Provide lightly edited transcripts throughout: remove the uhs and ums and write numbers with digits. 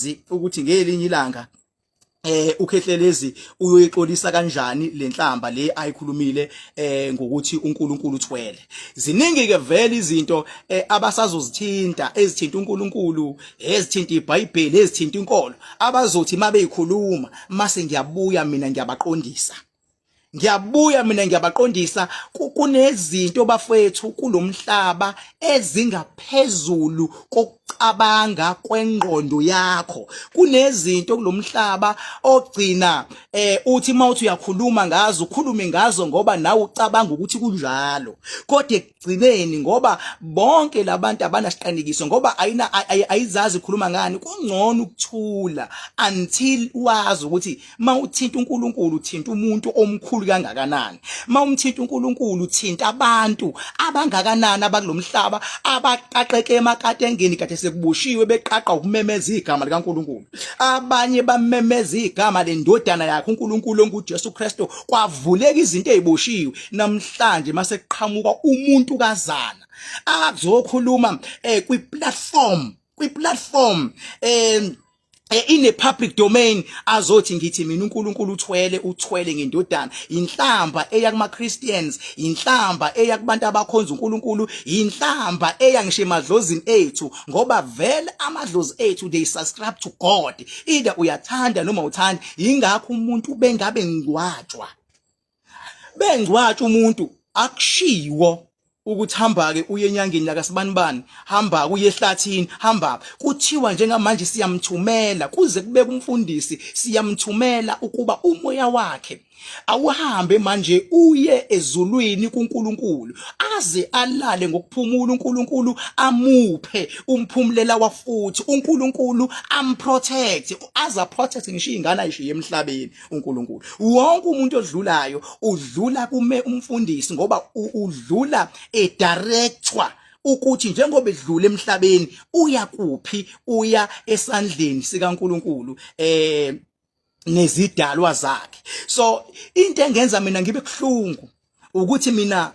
Angazi ukuthi ngelinye ilanga uKhehlelezi uyoyixolisa kanjani lenhlamba le ayikhulumile ngokuthi uNkulunkulu uthwele. Ziningi ke vele izinto abasazozithinta, ezithinta uNkulunkulu, ezithinta iBhayibheli, ezithinta inkolo, abazothi mabeyikhuluma mase ngiyabuya mina ngiyabaqondisa. Ngiyabuya mina ngiyabaqondisa. Kunezinto bafethu kulomhlaba ezingaphezulu kokucabanga kwengqondo yakho. Kunezinto kulomhlaba ogcina uthi mawuthi uyakhuluma ngazo, ukhulume ngazo ngoba nawe ucabanga ukuthi kunjalo, kodwa ekugcineni ngoba bonke labantu abanasiqinikiso, ngoba ayina ayizazi ikhuluma ngani. Kungcono ukuthula until wazi ukuthi mawuthinta uNkulunkulu uthinta umuntu omkhulu kangakanani, mawumthinta uNkulunkulu uthinta abantu abangakanani abakulomhlaba abaqaqeke emakatengeni kade sekuboshiwe, beqaqa ukumemeza igama likaNkulunkulu. Abanye bamemeza igama lendodana yakhe uNkulunkulu onguJesu Kristu, kwavuleka izinto eziboshiwe. Namhlanje mase kuqhamuka umuntu kazana azokhuluma kwi platform in a public domain, azothi ngithi mina uNkulunkulu uthwele, uthwele ngendodana. Inhlamba eya kuma Christians, inhlamba eya kubantu abakhonza uNkulunkulu, inhlamba eya ngisho emadlozini ethu, ngoba vele amadlozi ethu, they subscribe to God, either uyathanda noma uthanda. Ingakho umuntu bengabe ngcwatshwa, bengcwatshwa umuntu, akushiwo ukuthi hamba ke uye enyangeni lakasibanibani, hamba uye ehlathini, hamba. Kuthiwa njengamanje siyamthumela kuze kube kumfundisi, siyamthumela ukuba umoya wakhe awuhambe manje uye ezulwini kuNkulunkulu, aze alale ngokuphumula, uNkulunkulu amuphe umphumulela wafuthi, uNkulunkulu amprotect, aza protect ngisho izingane ayishiye emhlabeni uNkulunkulu. Wonke umuntu odlulayo udlula kume umfundisi, ngoba udlula edirectwa ukuthi njengoba edlula emhlabeni uya kuphi, uya esandleni sikaNkulunkulu nezidalwa zakhe. So into engenza mina ngibe kuhlungu ukuthi mina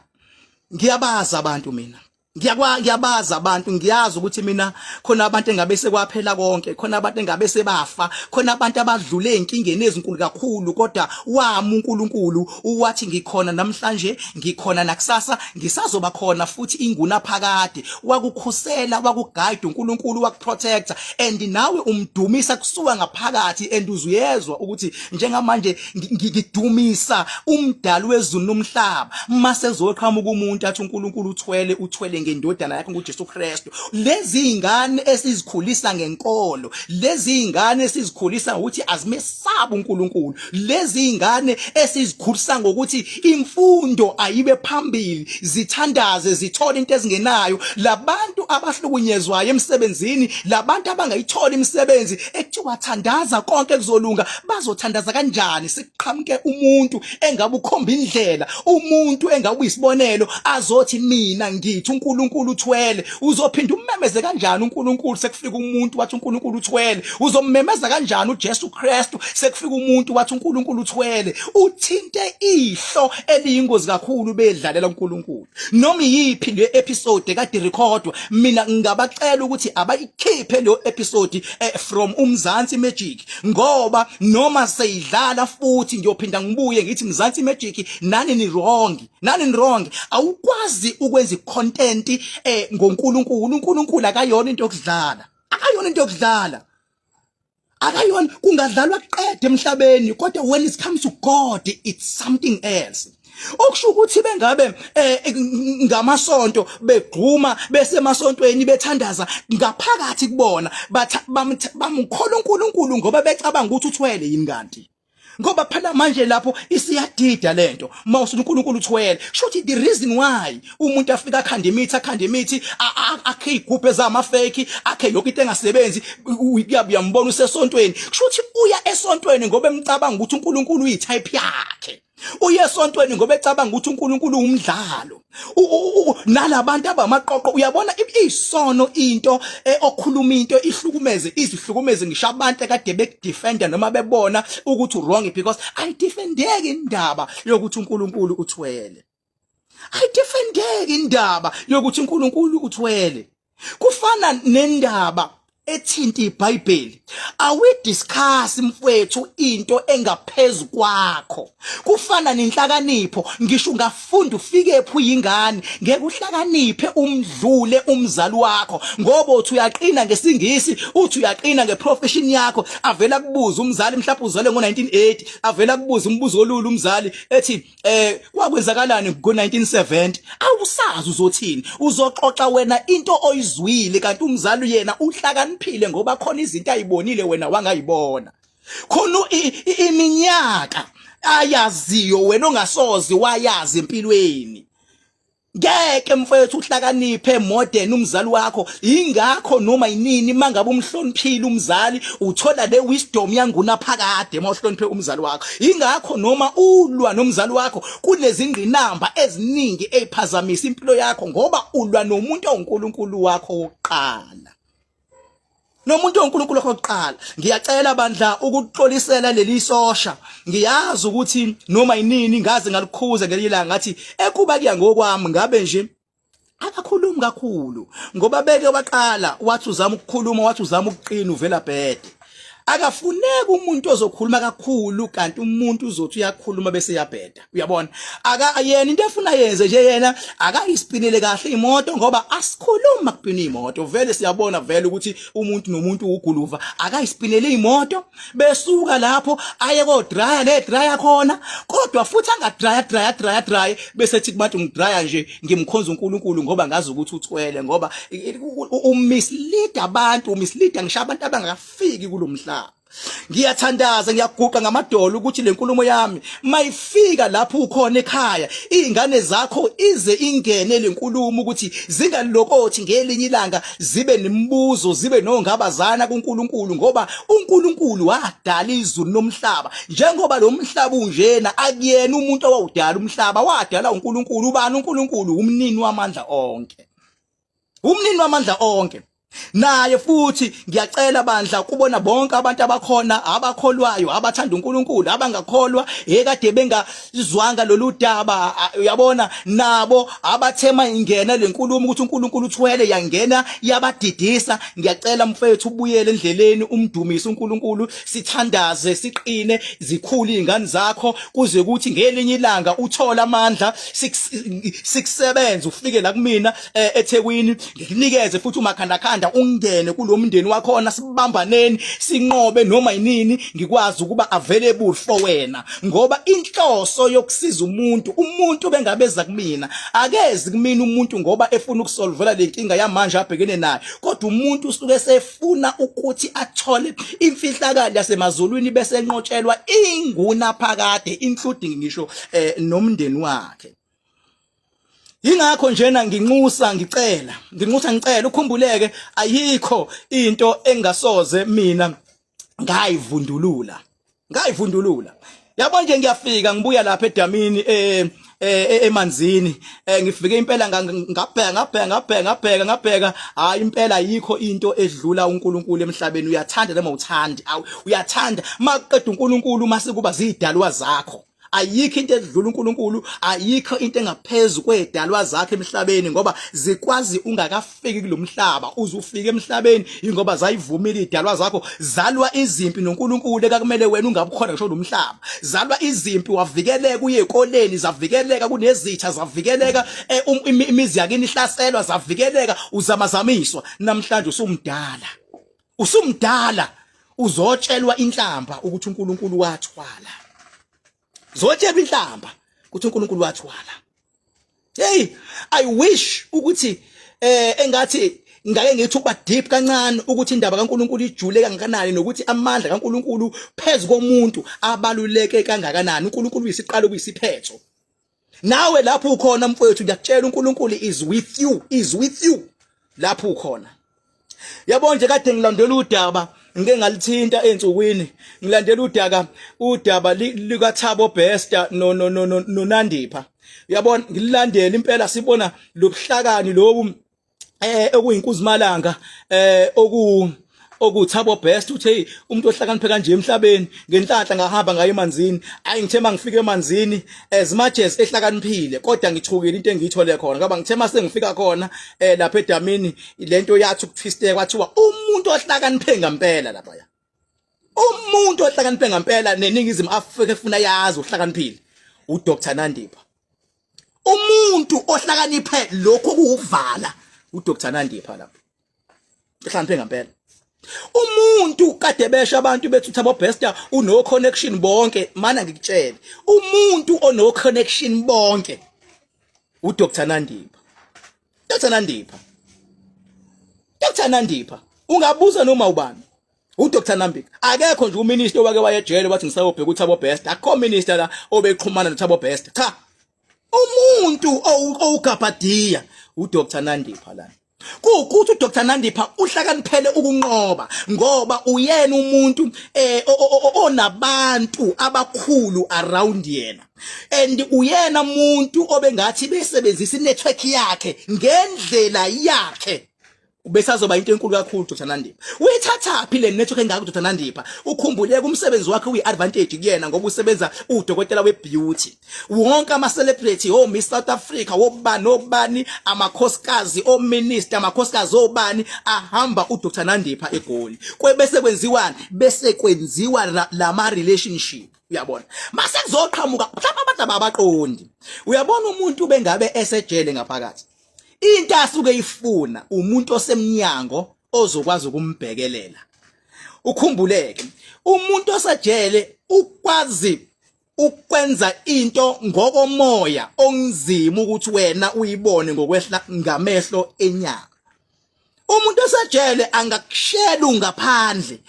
ngiyabaza abantu, mina ngiyabaza abantu, ngiyazi ukuthi mina khona abantu engabe sekwaphela konke, khona abantu engabe sebafa, khona abantu abadlule ezinkingeni ezinkulu kakhulu, kodwa wami uNkulunkulu uwathi ngikhona namhlanje, ngikhona nakusasa, ngisazoba khona futhi inguna phakade. Wakukhusela, wakuguide uNkulunkulu, wakuprotector, and nawe umdumisa kusuka ngaphakathi and uzuyezwa ukuthi njengamanje ngidumisa umdali wezulu nomhlaba. Mase zoqhamuka umuntu athi uNkulunkulu uthwele, uthwele ngendodana yakhe nguJesu Kristu. Lezi ingane esizikhulisa ngenkolo, lezi ingane esizikhulisa ngokuthi azimesabi uNkulunkulu, lezi ingane esizikhulisa ngokuthi imfundo ayibe phambili, zithandaze zithole into ezingenayo, labantu abahlukunyezwayo emsebenzini, labantu abangayithola imisebenzi ekuthiwa thandaza konke kuzolunga, bazothandaza kanjani siqhamuke umuntu engabe ukhomba indlela, umuntu engabe uyisibonelo, azothi mina ngithi uNkulunkulu uthwele? Uzophinda ummemeze kanjani uNkulunkulu sekufika umuntu wathi uNkulunkulu uthwele? Uzommemeza kanjani uJesu Kristu sekufika umuntu wathi uNkulunkulu uthwele? Uthinte ihlo eliyingozi kakhulu, bedlalela uNkulunkulu. Noma iyiphi le episode kade recordwa, mina ngingabacela ukuthi abayikhiphe leyo episode from uMzansi Magic, ngoba noma seyidlala futhi ngiyophinda ngibuye ngithi Mzansi Magic, nani ni wrong, nani ni wrong. Awukwazi ukwenza icontent ngoNkulunkulu. uNkulunkulu akayona into yokudlala, akayona into yokudlala, akayona. Kungadlalwa kuqede emhlabeni, kodwa when it comes to God, it's something else. Okusho ukuthi bengabe ngamasonto begquma, besemasontweni bethandaza, ngaphakathi kubona bamkhola uNkulunkulu ngoba becabanga ukuthi uthwele yini kanti? Ngoba phela manje lapho isiyadida lento mawusuthi uNkulunkulu uthwele. Shuthi the reason why umuntu afika akhanda imithi, akhanda imithi, akhe igubhu ezama fake, akhe yonke into engasebenzi, uyabe uyambona usesontweni, shuthi uya esontweni ngoba emcabanga ukuthi uNkulunkulu uyitype yakhe. Uye esontweni ngoba ecabanga ukuthi uNkulunkulu umdlalo. Nalabantu abamaqoqo, uyabona, isono into okhuluma into ihlukumeze, izihlukumeze ngisho abantu ekade bekudefenda noma bebona ukuthi wrong, because ayidefendeki indaba yokuthi uNkulunkulu uthwele, ayidefendeki indaba yokuthi uNkulunkulu uthwele. Kufana nendaba ethinta iBhayibheli. Awidiscuss mfwethu into engaphezulu kwakho. Kufana nenhlakanipho, ngisho ungafunda ufike phi uyingane, ngeke uhlakaniphe umdlule umzali wakho ngoba uthi uyaqina ngesingisi, uthi uyaqina ngeprofession yakho, avela kubuza umzali mhlawumbe uzalwe ngo-1980, avela kubuza umbuzo olula umzali ethi kwakwenzakalani ngo-1970, awusazi uzothini, uzoxoxa wena into oyizwile kanti umzali yena uhlakaniphile ngoba khona izinto ayibonile wena wangayibona. Khona iminyaka ayaziyo wena ongasoze wayazi empilweni. Ngeke mfethu uhlakaniphe modern umzali wakho, ingakho noma yinini mangabe umhloniphile umzali uthola le wisdom yanguna phakade mawuhloniphe umzali wakho. Ingakho noma ulwa nomzali wakho kunezingqinamba eziningi eziphazamisa impilo yakho ngoba ulwa nomuntu onguNkulunkulu wakho wokuqala. Nomuntu oNkulunkulu okokuqala. Ngiyacela bandla ukuxolisela leli sosha. Ngiyazi ukuthi noma yinini ngaze ngalikhuza ngelinye ilanga ngathi ekuba kuya ngokwami ngabe nje akakhulumi kakhulu ngoba beke waqala wathi uzama ukukhuluma, wathi uzama ukuqina, uvela bhede. Akafuneki umuntu ozokhuluma kakhulu kanti umuntu uzothi uyakhuluma bese yabheda. Uyabona, aka yena into efuna yenze nje yena akayispinele kahle imoto ngoba asikhuluma kupina imoto vele siyabona vele ukuthi umuntu nomuntu uguluva, akayispinele imoto besuka lapho aye ko dryer le dryer khona, kodwa futhi anga dryer dryer dryer dryer bese ethi kubantu ngidryer nje ngimkhonza uNkulunkulu ngoba ngazi ukuthi uthwele, ngoba umislead abantu, umislead ngisho abantu abangakafiki kulomhlaba. Ngiyathandaza, ngiyaguqa ngamadolo ukuthi lenkulumo yami mayifika lapho ukhona ekhaya, izingane zakho ize ingene lenkulumo ukuthi zingalokothi ngelinye ilanga zibe nemibuzo, zibe nongabazana kuNkulunkulu, ngoba uNkulunkulu wadala izulu nomhlaba. Njengoba lo mhlaba unjena, akuyena umuntu owawudala umhlaba, wadala uNkulunkulu. Ubani uNkulunkulu? Umnini wamandla onke, umnini wamandla onke. Naye futhi ngiyacela bandla kubona bonke abantu abakhona abakholwayo, abathanda uNkulunkulu, abangakholwa ekade bengazwanga lolu daba, uyabona nabo abathema ingena lenkulumo ukuthi uNkulunkulu uthwele, yangena yabadidisa. Ngiyacela mfethu ubuyele endleleni, umdumise uNkulunkulu, sithandaze siqine, zikhule izingane zakho kuze kuthi ngelinye ilanga uthole amandla sikusebenze ufike la kumina eThekwini, ngikunikeze futhi umakhandakhanda ungene kulomndeni wakhona, sibambaneni sinqobe noma yinini, ngikwazi ukuba available for wena, ngoba inhloso yokusiza umuntu, umuntu bengabeza kumina, akezi kumina umuntu ngoba efuna ukusolvela lenkinga yamanje abhekene nayo, kodwa umuntu usuke sefuna ukuthi athole imfihlakalo yasemazulwini bese enqotshelwa inguna phakade, including ngisho nomndeni wakhe. Ingakho njena nginxusa ngicela, nginxusa ngicela ukhumbuleke, ayikho into engasoze mina ngayivundulula, ngayivundulula. Yabo nje ngiyafika ngibuya lapha edamini emanzini, ngifike impela ngabheka ngabheka ngabheka ngabheka ngabheka, hayi impela ayikho into edlula uNkulunkulu emhlabeni. Uyathanda noma uthandi, uyathanda maqeda uNkulunkulu mase kuba zidalwa zakho. Ayikho into edlula uNkulunkulu, ayikho into engaphezulu kwedalwa zakhe emhlabeni, ngoba zikwazi ungakafiki kulomhlaba, uzufika emhlabeni ingoba zayivumile idalwa zakho, zalwa izimpi noNkulunkulu ekakumele wena ungabukhona ngisho lomhlaba, zalwa izimpi wavikeleka uye ekoleni, zavikeleka kunezitha, zavikeleka imizi yakini ihlaselwa, zavikeleka uzamazamiswa. Namhlanje usumdala, usumdala uzotshelwa inhlamba ukuthi uNkulunkulu wathwala, zotshelwa inhlamba ukuthi uNkulunkulu wathwala. Hey, I wish ukuthi engathi ngake ngithi ukuba deep kancane ukuthi indaba kaNkulunkulu ijule kangakanani, nokuthi amandla kaNkulunkulu phezu komuntu abaluleke kangakanani. uNkulunkulu uyisiqalo kuyisiphetho. Nawe lapho ukhona mfowethu, ngiyakutshela uNkulunkulu is with you, is with you lapho ukhona. Yabo nje kade ngilandela udaba, ngike ngalithinta ensukwini, ngilandela udaka udaba lika Thabo Bester no no no no Nandipha. Uyabona ngililandela impela, sibona lobuhlakani lobu okuyinkuzimalanga oku okuThabo Best uthe hey umuntu ohlakaniphe kanje emhlabeni ngenhlanhla ngahamba ngaye emanzini. Ayi ngithe mangifika emanzini as much as ehlakaniphile kodwa ngithukile into engiyithole khona ngoba ngithe mase ngifika khona eh lapha edamini lento yathi ukutwisteka kwathiwa umuntu ohlakaniphe ngempela lapha ya. Umuntu ohlakaniphe ngempela neningizimu Afrika efuna yazi uhlakaniphile uDr Nandipha. Umuntu ohlakaniphe lokho kuwuvala uDr Nandipha lapha. Ehlakaniphe ngempela. Umuntu kade besha abantu bethi uThabo Bester uno connection bonke mana ngikutshele. Umuntu ono connection bonke uDr Nandipha. Dr Nandipha. Dr Nandipha ungabuza noma ubani. UDr Nambika akekho nje uminister owake wayejele wathi ngisayobheka uThabo Best. Akukho minister la obexhumana noThabo Best. Cha. Umuntu owugabhadiya uDr Nandipha la. Kuwukuthi uDr Nandipha uhlakaniphele ukunqoba ngoba uyena umuntu eh onabantu abakhulu around yena. And uyena umuntu obengathi besebenzisa inetwork yakhe ngendlela yakhe. Ubesazoba into enkulu kakhulu Dr Nandipha. Uyithathaphi le network engaka Dr Nandipha? Ukhumbuleke umsebenzi wakhe uyi advantage kuyena ngoba usebenza udokotela we beauty. Wonke ama celebrity o Miss South Africa wobani obani amakhosikazi o minister amakhosikazi obani ahamba u Dr Nandipha eGoli. Kwebese kwenziwani? Bese kwenziwa lama relationship. Uyabona? Mase kuzoqhamuka mhlawumbe abantu abaqondi. Uyabona umuntu bengabe esejele ngaphakathi. Into asuke ifuna umuntu osemnyango ozokwazi ukumbhekelela. Ukhumbuleke umuntu osejele ukwazi ukwenza into ngokomoya onzima ukuthi wena uyibone ngokwehla ngamehlo enyama. Umuntu osejele angakushela ngaphandle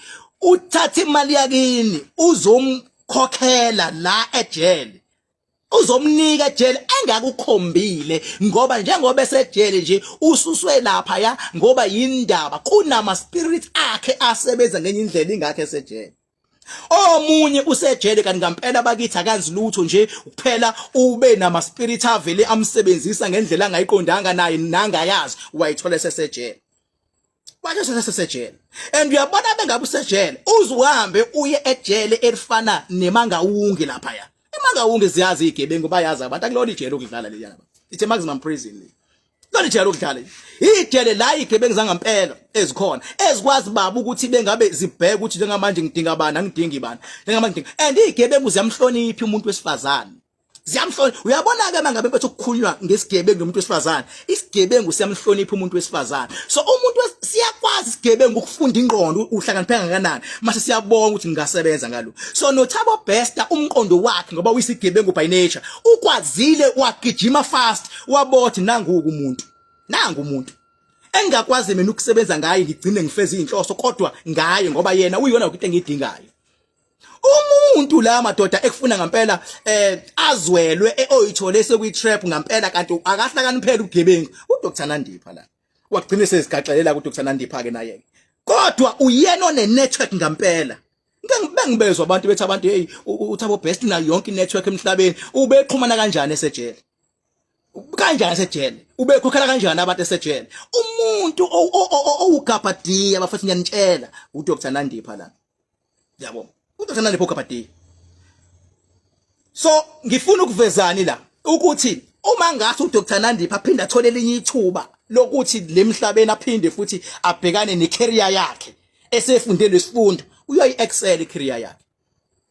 uthatha imali yakini uzomkhokhela la ejele uzomnika ejele engakukhombile ngoba njengoba esejele nje ususwe lapha ya ngoba yindaba kunama spirit akhe asebenza ngenye indlela ingakho esejele. Omunye usejele kanti ngampela bakithi akanzi lutho nje kuphela ube nama spirit avele amsebenzisa ngendlela angayiqondanga naye nangayazi wayithola esesejele. Washo sesesejele. And uyabona bengabe usejele uze uhambe uye ejele elifana neMangawungi lapha ya. EMangawungi ziyazi igebengu bayazi abantu akulona ijele ukudlala leliya. It's a maximum prison le. Lona ijele ukudlala. Ijele la igebengu zangampela ezikhona ezikwazi baba ukuthi bengabe zibheka ukuthi njengamanje ngidinga bani angidingi bani. Njengamanje ngidinga and igebengu ziyamhlonipha umuntu wesifazane. Ziyamhlonipha. Uyabona ke mangabe bethi ukukhulunywa ngesigebengu nomuntu wesifazane. Isigebengu siyamhlonipha umuntu wesifazane. So umuntu siyakwazi isigebengu ukufunda ingqondo uhlakaniphe kangakanani. Mase siyabonga ukuthi ngingasebenza ngalo. So noThabo Bester umqondo wakhe ngoba uyisigebengu by nature. Ukwazile wagijima fast wabothi nangu umuntu. Nangu umuntu. Engakwazi mina ukusebenza ngaye ngigcine ngifeza inhloso kodwa ngaye ngoba yena uyona into engiyidingayo. Umuntu la madoda ekufuna ngampela eh azwelwe eh, oyithole sekuyi trap ngampela kanti akahlakaniphela ubugebengu uDr Nandipha la wagcina sezigaxelela kuDr Nandipha ke naye kodwa uyena one network ngampela. Ngeke bengibezwa abantu bethi abantu hey uThabo Best unayo yonke inetwork emhlabeni ubexhumana kanjani esejele? Kanjani esejele? Ubekhokhela kanjani abantu esejele? Umuntu owugabhadiya bafethu ngiyanitshela uDr Nandipha la. Yabo. UDr Nandipha ugabhadiya. So ngifuna ukuvezani la ukuthi uma ngathi uDr Nandipha aphinde athole elinye ithuba lokuthi lemhlabeni aphinde futhi abhekane necareer yakhe esefunde lesifundo uyoyi excel icareer yakhe.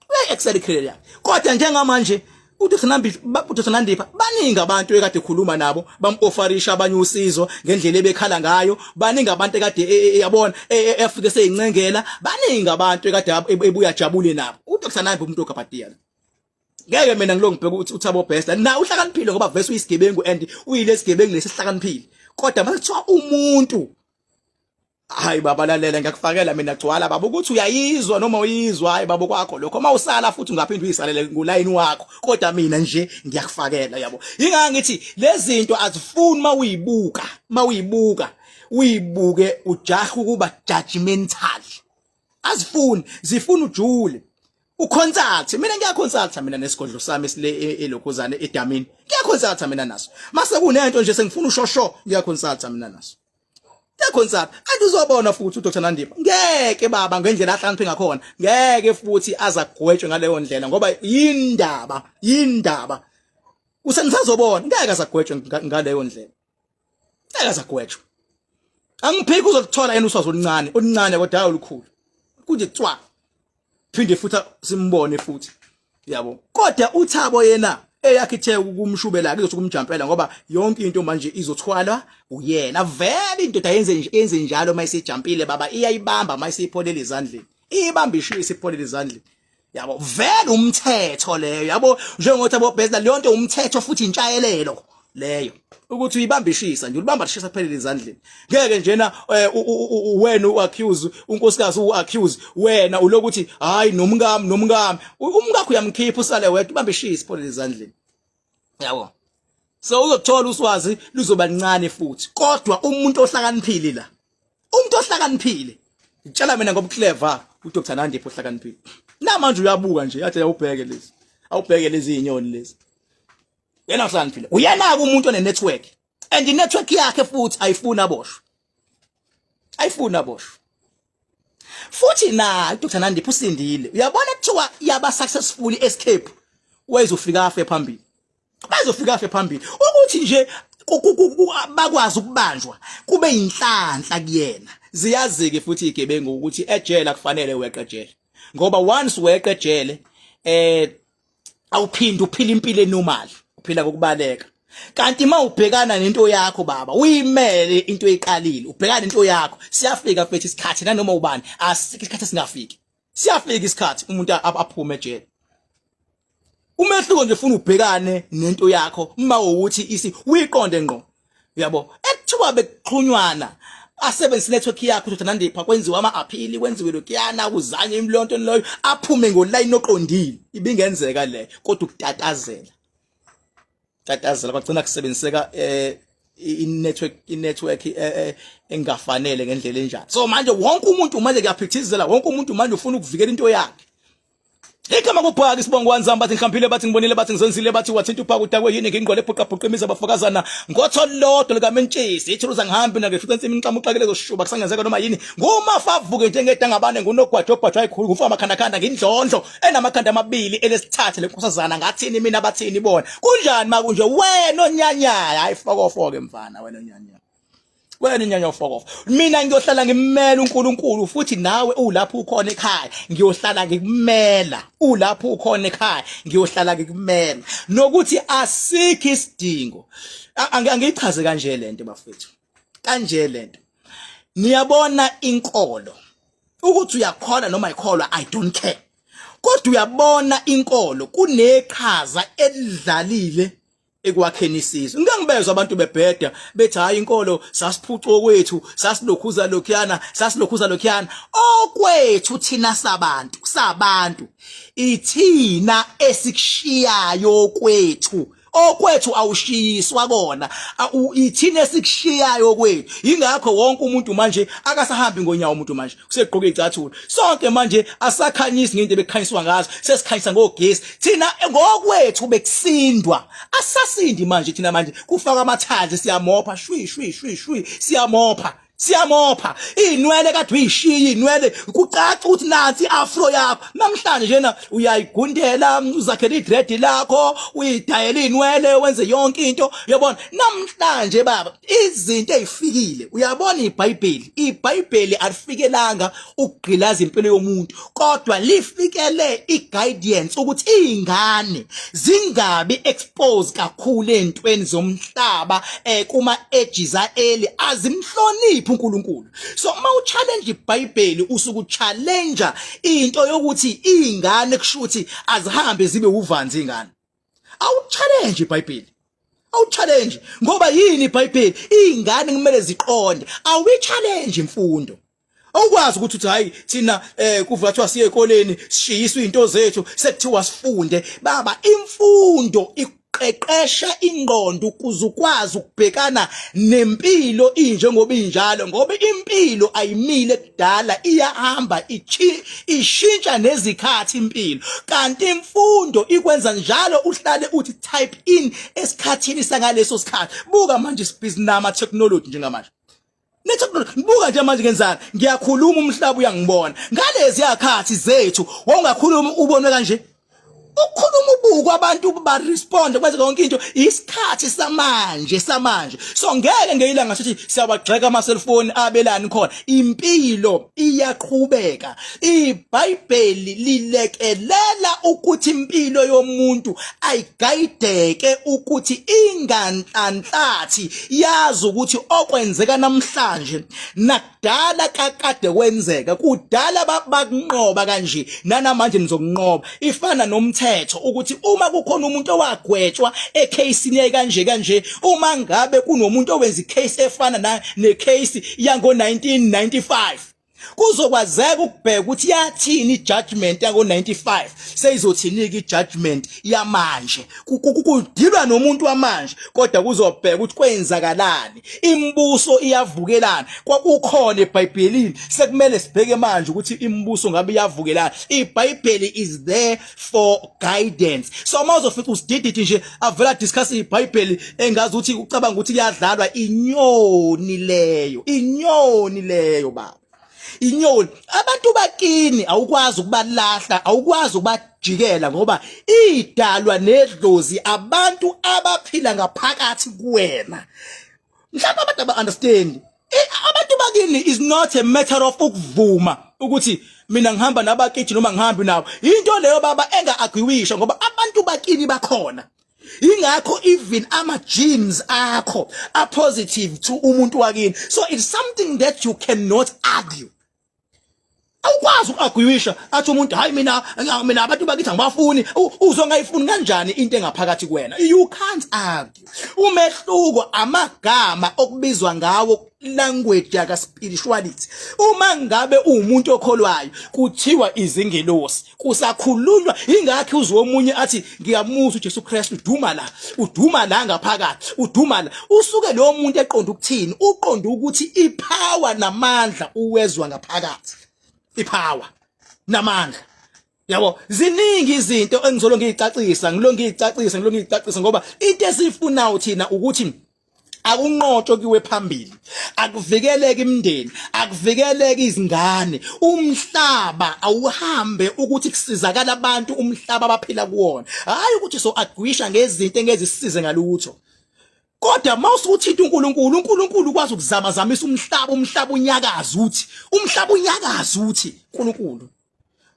Uyayi excel icareer yakhe. Kodwa njengamanje uDr Nandipha uDr Nandipha baningi abantu ekade ekhuluma nabo bamofferisha abanye usizo ngendlela ebekhala ngayo baningi abantu ekade yabona efike seyincengela baningi abantu ekade ebuya jabule nabo uDr Nandipha umuntu ogabhadiya ngeke mina ngilo ngibheka ukuthi uThabo Bester na uhlakaniphile ngoba vese uyisigebengu and uyilesigebengu lesihlakaniphile kodwa mase kuthiwa umuntu Hayi baba lalela ngiyakufakela mina gcwala baba ukuthi uyayizwa noma uyizwa hayi baba kwakho lokho uma usala futhi ungaphinde uyisalele ngulayini wakho kodwa mina nje ngiyakufakela yabo ingaka ngithi lezi zinto azifuni mawuyibuka mawuyibuka uyibuke ujahe ukuba judgmental azifuni zifuna ujule uconsult mina ngiyaconsulta mina nesigodlo sami esile elokhuzane edamini ngiyaconsulta mina naso mase kunento nje sengifuna ushosho ngiyaconsulta mina naso. Uyakhonsaphi? Kanti uzobona futhi uDr Nandipha. Ngeke baba ngendlela ahlakaniphe ngakhona. Ngeke futhi azagwetshwe ngaleyo ndlela ngoba yindaba, yindaba. Usenisazobona ngeke azagwetshwe ngaleyo ndlela. Ngeke azagwetshwe. Angiphiki uzoluthola yena uswazi oluncane, oluncane kodwa hayi olukhulu. Kunje cwa. Phinde futhi simbone futhi. Yabo. Kodwa uThabo yena eyakhe ithe ukumshubela ke ukumjampela ngoba yonke into manje izothwalwa uyena. Vele indoda yenze yenze njalo mayisejampile baba iyayibamba mayisipholele izandleni. Iyibamba ishiye isipholele izandleni. Yabo vele umthetho leyo yabo njengothi abo Bezla leyo nto umthetho futhi intshayelelo leyo ukuthi uyibamba ishisa nje ulibamba lishisa kuphelele ezandleni ngeke njena eh, wena uaccuse unkosikazi uaccuse wena ulokuthi hayi nomkami nomkami umkakho uyamkhipha usale wedwa ubamba ishisa ipholele ezandleni yabo so uzothola uswazi luzoba lincane futhi kodwa umuntu ohlakaniphile la umuntu ohlakaniphile ngitshela mina ngobuclever uDr Nandipho ohlakaniphile namanje uyabuka nje yathi awubheke lezi awubheke lezi izinyoni lezi yena ohlakaniphile uyena ke umuntu one network and i network yakhe futhi ayifuni aboshwe ayifuni aboshwe futhi na Dr Nandipho usindile uyabona kuthiwa yaba successful escape wayezofika afe phambili bazofika afe phambili ukuthi nje bakwazi ukubanjwa kube inhlanhla kuyena ziyazike futhi igebengu ukuthi ejele akufanele weqe ejele ngoba once weqe ejele eh awuphinde uphila impilo enormal uphila ngokubaleka kanti uma ubhekana nento yakho baba uyimele into eyiqalile ubhekana nento yakho siyafika mfethu isikhathi nanoma ubani asikho isikhathi esingafiki siyafika isikhathi umuntu aphume ejele umehluko nje ufuna ubhekane nento yakho uma ukuthi isi uyiqonde ngqo uyabo ekuthiwa bekuxhunywana asebenzise network yakho ukuthi nandipha kwenziwa ama appeal kwenziwe lokuyana kuzanye imlonto loyo aphume ngoline oqondile ibingenzeka le kodwa ukutatazela tatazela kwagcina kusebenziseka eh i-network i-network eh, eh, engafanele ngendlela enjani so manje wonke umuntu manje kuyaphithizela wonke umuntu manje ufuna ukuvikela into yakhe Igama kubhaka isibongo wanzamba bathi ngihlambile bathi ngibonile bathi ngizenzile bathi wathinta uphaka udakwe yini ngingqole bhuqa bhuqa imizi abafokazana ngotho lodwa likamentshisi ithuruza ngihambi na ngifica ensimini ngiqhamuka uxakile zoshuba kusangenzeka noma yini ngumafa avuke njengedangabane ngunogwajo obhajwa ayikhulu ngumfo amakhandakhanda ngindlondlo enamakhanda amabili elesithathu lenkosazana ngathini mina bathini bona kunjani makunje wena onyanyaya hayi fokofoke mfana wena onyanyaya wena inyanya ofokofa mina ngiyohlala ngimela uNkulunkulu futhi nawe ulapho ukhona ekhaya ngiyohlala ngikumela ulapho ukhona ekhaya ngiyohlala ngikumela nokuthi asikho isidingo angiyichaze kanje lento bafethu kanje lento niyabona inkolo ukuthi uyakholwa noma ayikholwa i don't care kodwa uyabona inkolo kuneqhaza elidlalile ekwakheni isizwe ngike ngibezwa abantu bebheda bethi hayi inkolo sasiphuca okwethu sasilokhuza lokhuyana sasilokhuza lokhuyana okwethu thina sabantu sabantu ithina esikushiyayo kwethu okwethu awushiyiswa kona ithina esikushiyayo kwethu yingakho wonke umuntu manje akasahambi ngonyawo umuntu manje usegqoke icathulo sonke manje asakhanyisi ngento ebekhanyiswa ngazo sesikhanyisa ngogesi thina ngokwethu bekusindwa asasindi manje thina manje kufaka amathanzi siyamopha shwi shwi shwi shwi siyamopha siyamopha inwele kade uyishiya inwele kucaca ukuthi nansi afro yakho namhlanje njena uyayigundela uzakhela idread lakho uyidayela inwele wenze yonke into uyabona namhlanje baba izinto ezifikile uyabona iBhayibheli iBhayibheli alifikelanga ukugqilaza impilo yomuntu kodwa lifikele iguidance ukuthi izingane zingabi expose kakhulu ezintweni zomhlaba eh kuma ages early azimhloniphi uNkulunkulu so uma uchallenge iBhayibheli usuku challenge into yokuthi izingane kushuthi azihambe zibe uvanzi ingane awuchallenge iBhayibheli awuchallenge ngoba yini iBhayibheli izingane kumele ziqonde awichallenge imfundo awukwazi ukuthi uthi hayi thina eh kuva kuthiwa siye ekoleni sishiyiswe izinto zethu sekuthiwa sifunde baba imfundo iqeqesha ingqondo ukuze ukwazi ukubhekana nempilo injengoba injalo ngoba impilo ayimile kudala iyahamba ishintsha nezikhathi impilo kanti imfundo ikwenza njalo uhlale uthi type in esikhathini sangaleso sikhathi buka manje sibhizi nama technology njengamanje Nethe buka nje manje ngenzani, ngiyakhuluma umhlaba uyangibona. Ngalezi yakhathi zethu wawungakhuluma ubonwe kanje. Ukukhuluma ubuku abantu ba respond kwenze yonke into, isikhathi samanje samanje. So ngeke ngeyilanga sithi siyawagxeka ama cellphone abelani khona. Impilo iyaqhubeka. IBhayibheli lilekelela ukuthi impilo yomuntu ayigayideke ukuthi inganhlanhlathi, yazi ukuthi okwenzeka namhlanje nakudala kakade kwenzeka kudala, bakunqoba kanje nanamanje nizokunqoba. Ifana nomthetho ukuthi uma kukhona umuntu owagwetshwa ecase kanje kanje, uma ngabe kunomuntu owenza icase efana necase yango 1995, kuzokwazeka ukubheka ukuthi yathini ijudgment yango 95, seyizothini ke ijudgment yamanje. Kudilwa nomuntu wamanje, kodwa kuzobheka ukuthi kwenzakalani. Imibuso iyavukelana, kwakukhona eBhayibhelini, sekumele sibheke manje ukuthi imibuso ngabe iyavukelana. IBhayibheli is there for guidance. So uma uzofika usidididi nje avela discuss iBhayibheli engazi ukuthi ucabanga ukuthi kuyadlalwa, inyoni leyo, inyoni leyo baba, inyoni. Abantu bakini awukwazi ukubalahla, awukwazi ukubajikela, ngoba idalwa nedlozi abantu abaphila ngaphakathi kuwena. Mhlawumbe abantu aba understand, abantu bakini is not a matter of ukuvuma ukuthi mina ngihamba nabakithi noma ngihambi nabo. Into leyo baba enga-argueisha, ngoba abantu bakini bakhona. Ingakho even ama genes akho are positive to umuntu wakini. So it's something that you cannot argue. Awukwazi uku-argueisha athi umuntu, "Hayi, mina abantu bakithi angibafuni." Uzongayifuni kanjani into engaphakathi kuwena? You can't argue. Umehluko amagama okubizwa ngawo, language yaka spirituality. Uma ngabe uwumuntu okholwayo kuthiwa izingelosi kusakhulunywa. Ingakho uzwe omunye athi, "Ngiyamuzwa uJesu Kristu uduma la, uduma la ngaphakathi, uduma la." Usuke lo muntu eqonda ukuthini? Uqonda ukuthi ipower namandla uwezwa ngaphakathi, ipower namandla, yabo. Ziningi izinto engizolo ngiyicacisa, ngilo ngiyicacisa, ngilo ngiyicacisa, ngoba into esifunayo thina ukuthi akunqotshwe kuwe phambili, akuvikeleke imindeni, akuvikeleke izingane, umhlaba awuhambe ukuthi kusizakala abantu umhlaba abaphila kuwona. Hayi ukuthi so agwisha ngezinto engezisize ngalutho. Kodwa mawusuthinta uNkulunkulu, uNkulunkulu ukwazi ukuzamazamisa umhlaba, umhlaba unyakaza, uthi umhlaba unyakaza, uthi uNkulunkulu,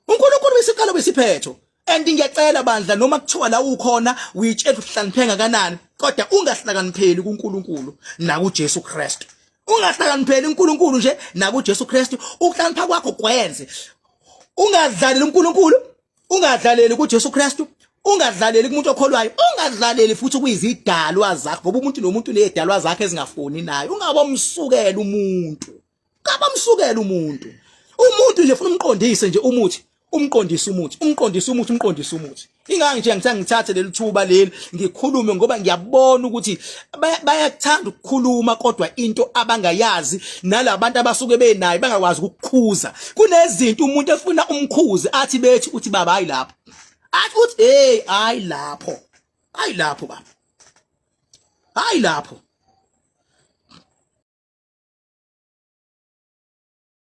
uNkulunkulu wesiqalo wesiphetho. And ngiyacela bandla, noma kuthiwa la ukhona uyitshela uhlakanipheka kangakanani, kodwa ungahlakanipheli kuNkulunkulu nakuJesu Kristu. Ungahlakanipheli uNkulunkulu nje nakuJesu Kristu. Ukuhlakanipha kwakho kwenze ungadlaleli uNkulunkulu, ungadlaleli kuJesu Kristu, ungadlaleli kumuntu okholwayo, ungadlaleli futhi kuyizidalwa zakho, ngoba umuntu nomuntu nezidalwa zakhe ezingafuni naye. Ungabomsukela umuntu, kabamsukela umuntu. Umuntu nje ufuna umqondise nje umuthi, umqondise umuthi, umqondise umuthi, umqondise umuthi. Ingaki nje ngithanda ngithathe leli thuba leli ngikhulume, ngoba ngiyabona ukuthi bayakuthanda ukukhuluma, kodwa into abangayazi nalabantu abasuke benayo bangakwazi ukukhuza. Kunezinto umuntu efuna umkhuze athi bethi uthi, "Baba, hayi lapho." Athi uthi, "Hey, hayi lapho, hayi lapho baba, hayi lapho."